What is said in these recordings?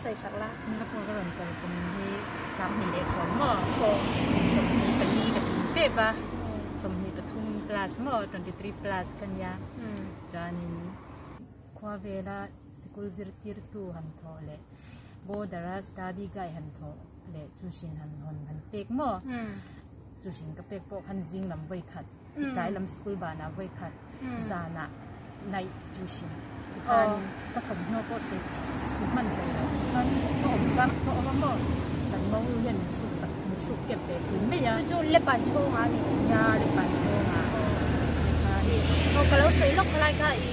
sawi sak la. Singapore ka rawn kal kum hi 2010 maw? Sawm. 24 ka tling tep a, 23 plus maw, 23 plus ka nia. Chuanin khua vela sikul zirtirtu han thawh leh border a study guide han thawh leh tuition han hawn han pek maw? Tuition ka pek pawh khan zing lam vawi khat. Sipai lam school banah vawi khat zanah night tuition tikhan ka thawmhnaw pawh su su hman thei lo tikhan ka awm chang ka awm a maw kan mo hian min suk sak min suk kep ve thin mai a. Chu chu lepan chhungah a ni. Nia lepan chhungah tikhan. Aw ka lo sawi lawk khalai kha i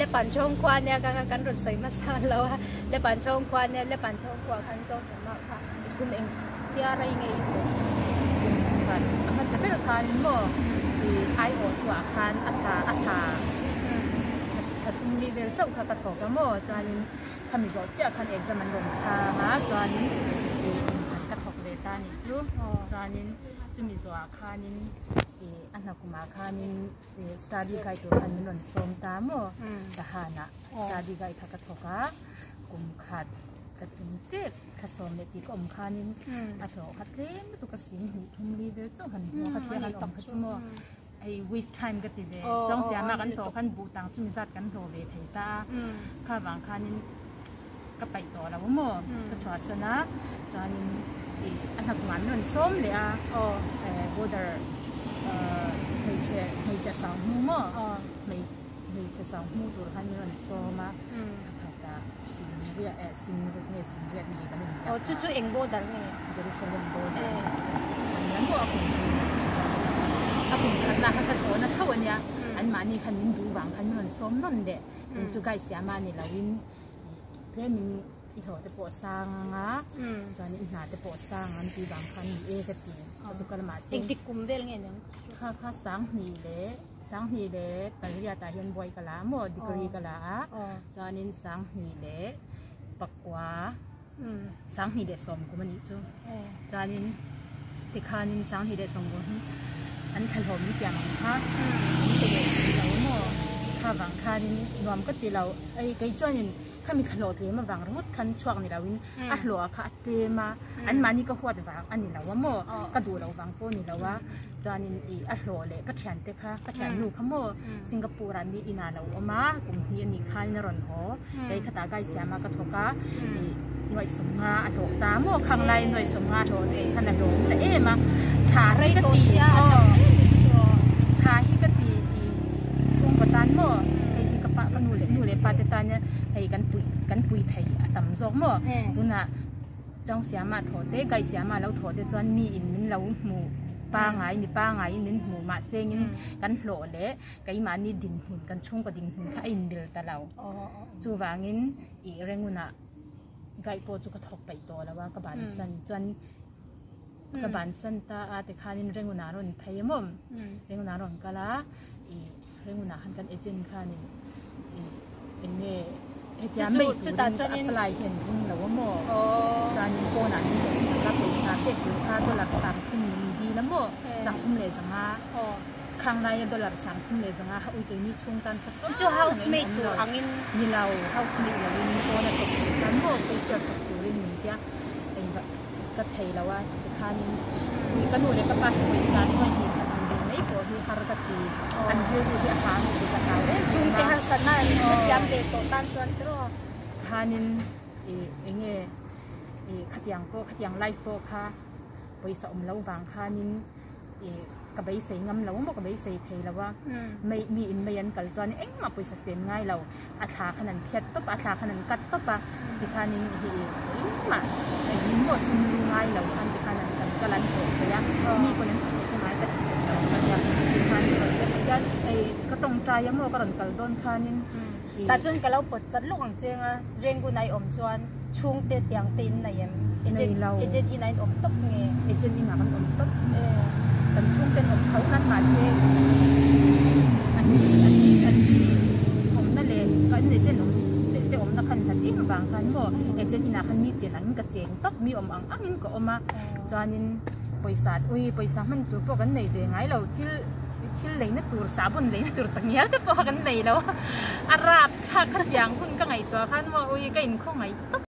lepan chhung khua ania ka kan rawn sawi hmasa lo a lepan chhung khua ania lepan chhung khua khan chawngchham ah kha i kum eng Tia rei ngei i thawh kum khat a hmasa ber khan maw i aiawh thuah khan a thla a thla thla thum li vel chauh kha ka thawk a maw chuanin khami zawh chiah khan exam an rawn chhang a chuanin i kum khat ka thawk ve ta nih chu chuanin chumi zawhah khanin i a hna kumah khanin i study guide tur khan min rawn sawm ta maw Tahanah study guide kha ka thawk a kum khat ka tum tep. Thla sawm leh tih ka awm khanin a hlawh kha tlem lutuk a sing hnih thum li vel chauh han hmuh kha tia han awm kha chu maw hei waste time ka ti ve chuang siama kan tawh khan buh tang chumi zat kan hlawh ve thei ta a kha vang khanin ka paih tawh lo maw ka chhuahsan a chuanin ih a hnakumah min rawn sawm leh a border hmeichhe hmeichhe sang hmu maw hmeichhe sang hmu tur khan min rawn sawm a thla khatah sing riah eh sing ruk nge sing riat nge kan in Aw chu chu eng border nge? Jerusalem border an nia maw a kum a kum khat lah kha ka thlawhna tho ania an mahni khan min duh vang khan min rawn sawm nawn leh tun chu guide siama ni lo in tlem in i hlawh te pawh sang anga chuan i hna te pawh sang ang tih vang khan ni e ka ti a chu ka lamah se Engtik kum vel nge niang? Kha kha 20 leh 2008 ah hian buai ka la a maw degree ka la a chuanin 2009 2010 kum a nih chu chuanin tikhanin 2010 kum hi an thlahlawm ni tiang ang kha an pe leh si lo maw kha vang khanin nuam ka ti lo ei kei chuanin khami thlahlawh tlem avang ringawt khan chhuak ni loin a hlawh kha a tlem a anmahni ka huat vang a ni lo a maw ka duh loh vang pawh a ni lo a chuanin ih a hlawh leh ka thiante kha ka thiannu kha maw Singapore ah mi inah lo awm a kum hnih a nih khain a rawn haw kei khatah gai siam a ka thawk a ih nuaih sawmnga a hlawh ta maw khang lai nuaih sawmnga a hlawh leh khan a hlawh ta em a tha hi ka ti aw tha hi ka ti ih chhungkaw tan maw hei hi ka pa ka nu leh nu leh pa te tan hian hei kan puih kan pui thei a tam zawk maw tunah Chang siama thaw te, gai siama lo thaw te chuan mi in min lo hmu pangai, mi pangai in min hmu mah sengin kan hlawh leh keimahni dinhmun, kan chhungkaw dinhmun kha a inmil ta lo. Chuvangin ih Rengunah gai pawh chu ka thawk peih tawh lo a, ka bansan chuan ka bansan ta a tikhanin Rengunah a rawn phei a maw, Rengunah a rawn kal a ih Rengunah khan kan agent khanin ih eng nge hetia mai turin ka apply hian ring lo a maw chuanin pawnah min zawh sak a pawisa pek tur kha dollar 30 min dil a maw 35 khang laia dollar 35 ha ui keini chhung tan kha chuan chu housemaid tur angin ni lo housemaid lovin pawna thawk tur khan maw cashier thawk turin min tia engvah ka thei lo a tikhanin ui ka nu leh ka pa hi pawisa nuai hnih khat ang ding mai pawh hi har ka ti an rilru hi a hah ang tih ka hlau em em a. Chhungte harsatna an hrethiam ve tawh tan chuan tiraw. Khanin ih enge ih khatiang pawh khatiang life pawh kha pawisa awm lo vang khanin ih ka beisei ngam lo maw ka beisei thei lo a mei mi in mei an kal chuan engmah pawisa sen ngai lo a thla khan an phiat tawp a a thla khan an cut tawp a tikhanin hi engmah engin maw sum lu ngai lo khan tikhan an kan kal an hlawh thei a mi pawn an tih chu ngai ka ti tawh lo ka nia tikhan ka rawn kal hian ei ka tawngtai a maw ka rawn kal dawn khanin ih Tah chuan ka lo pawt chat lawk ang che anga Rengun ai awm chuan chhungte tiang te in nei em? Nei lo. Agent in ah in awm tawp nge? Agent in ah kan awm tawp. Kan chhungte an awm tho nan mahse an an an awmna leh kan agent awm te awmna khan hlat em avang khan maw agent in ah khan mi chen angin ka cheng tawp mi awm ang angin ka awm a chuanin pawisa ui pawisa hman tur pawh kan nei ve ngai lo thil thil leina tur sahbawn leina tur takngial te pawh kha kan nei lo a rap thlak khatiang hun ka ngaihtuah khan maw ui ka inkhawngaih tawp.